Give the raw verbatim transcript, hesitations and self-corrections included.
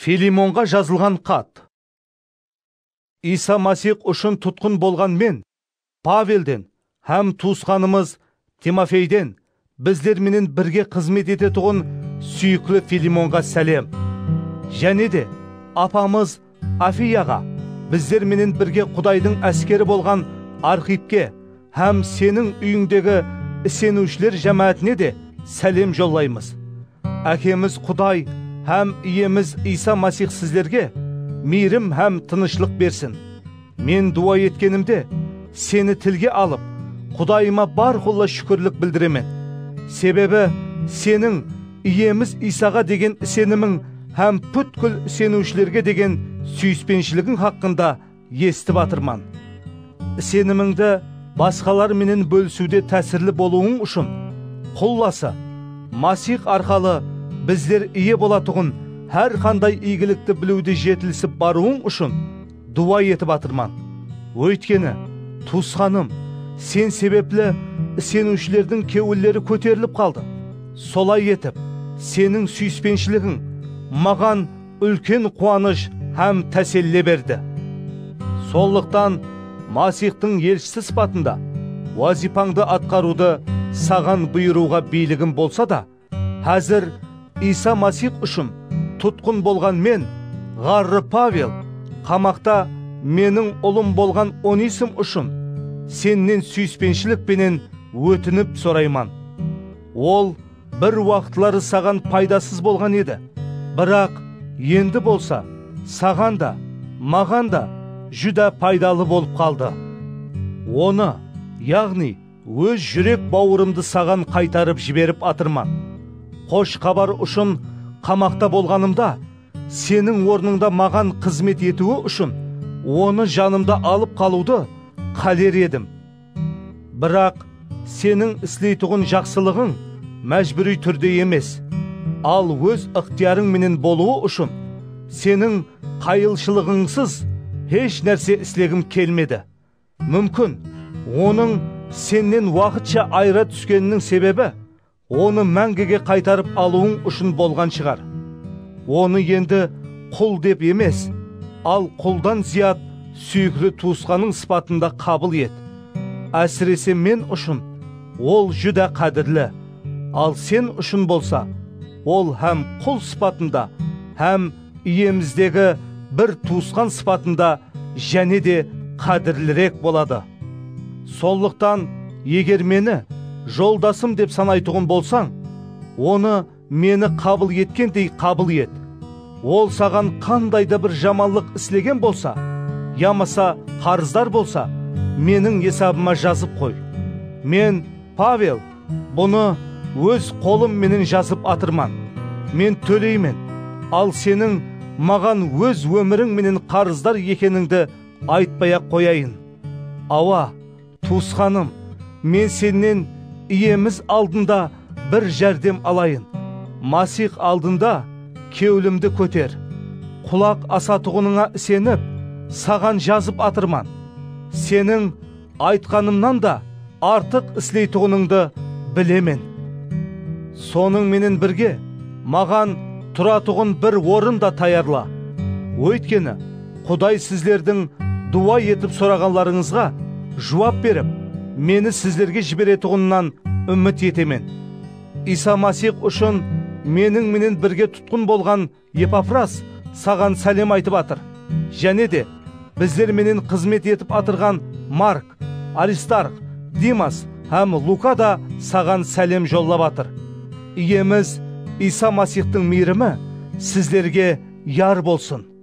Filemonǵa jazılǵan xat. Iysa Masix ushın tutqın bolǵan men, Pavelden hám tuwısqanımız Timofeyden bizler menen birge xızmet etetuǵın súyikli Filemonǵa sálem. Jáne de apamız Afiyaǵa bizler menen birge Qudaydıń áskeri bolǵan Arxipke hám seniń úyińdegi iseniwshiler jámáátine de sálem jollaymız. Ákemiz Quday hám Iyemiz Iysa Masix sizlerge miyrim hám tınıshlıq bersin. Men duwa etkenimde, seni tilge alıp, Qudayıma barqulla shúkirlik bildiremen. Sebebi seniń Iyemiz Iysaǵa degen isenimiń hám pútkil iseniwshilerge degen súyispenshiligin haqqında esitip atırman. Isenimińdi basqalar menen bólisiwde tásirli bolıwıń ushın, qullası, Masix arqalı bizler iye bolatuǵın hár qanday iygilikti biliwde jetilisip barıwıń ushın duwa etip atırman. Óytkeni, tuwısqanım, sen sebepli iseniwshilerdiń kewilleri kóterilip qaldı. Solay etip, seniń súyispenshiligin maǵan úlken quwanısh hám táselli berdi. Sonlıqtan Masixtıń elshisi sıpatında wazıypańdı atqarıwdı saǵan buyırıwǵa biyligim bolsa da, házir Iysa Masix ushın tutqın bolǵan men, ǵarrı Pavel, qamaqta meniń ulım bolǵan Onesım ushın sennen súyispenshilik penen ótinip sorayman. Ol bir waqıtları saǵan paydasız bolǵan edi, biraq endi bolsa saǵan da, maǵan da júdá paydalı bolıp qaldı. Onı, yaǵnıy, óz júrek bawırımdı saǵan qaytarıp jiberip atırman. Xosh Xabar ushın qamaqta bolǵanımda, seniń ornıńda maǵan xızmet etiwi ushın onı janımda alıp qalıwdı qáler edim. Biraq seniń isleytuǵın jaqsılıǵıń májbúriy túrde emes, al óz ıqtıyarıń menen bolıwı ushın seniń qayılshılıǵıńsız hesh nárse islegim kelmedi. Múmkin, onıń sennen waqıtsha ayıra túskeniniń sebebi onı máńgige qaytarıp alıwıń ushın bolǵan shıǵar. Onı endi qul dep emes, al quldan zıyat súyikli tuwısqanıń sıpatında qabıl et. Ásirese men ushın ol júdá qádirli, al sen ushın bolsa ol hám qul sıpatında, hám iyemizdegi bir tuwısqan sıpatında jáne de qádirlirek boladı. Sonlıqtan, eger meni joldasım dep sanaytuǵın bolsań, onı meni qabıl etkendey qabıl et. Ol saǵan qanday da bir jamanlıq islegen bolsa, yamasa qarızdar bolsa, meniń esabıma jazıp qoy. Men, Pavel, bunı óz qolım menen jazıp atırman. Men tóleymen, al seniń maǵan óz ómiriń menen qarızdar ekenińdi aytpay-aq qoyayın. Awa, tuwısqanım, men sennen Iyemiz aldında bir járdem alayın. Masix aldında kewlimdi kóter. Qulaq asatuǵınıńa isenip, saǵan jazıp atırman. Seniń aytqanımnan da artıq isleytuǵınıńdı bilemen. Sonıń menen birge, maǵan turatuǵın bir orın da tayarla. Óytkeni, Quday sizlerdiń duwa etip soraǵanlarıńızǵa juwap berip, meni sizlerge jiberetuǵınınan úmit etemen. Iysa Masix ushın meniń menen birge tutqın bolǵan Epafras saǵan sálem aytıp atır. Jáne de, bizler menen xızmet etip atırǵan Mark, Aristarx, Dimas hám Luka da saǵan sálem jollap atır. Iyemiz Iysa Masixtıń miyrimi sizlerge yar bolsın.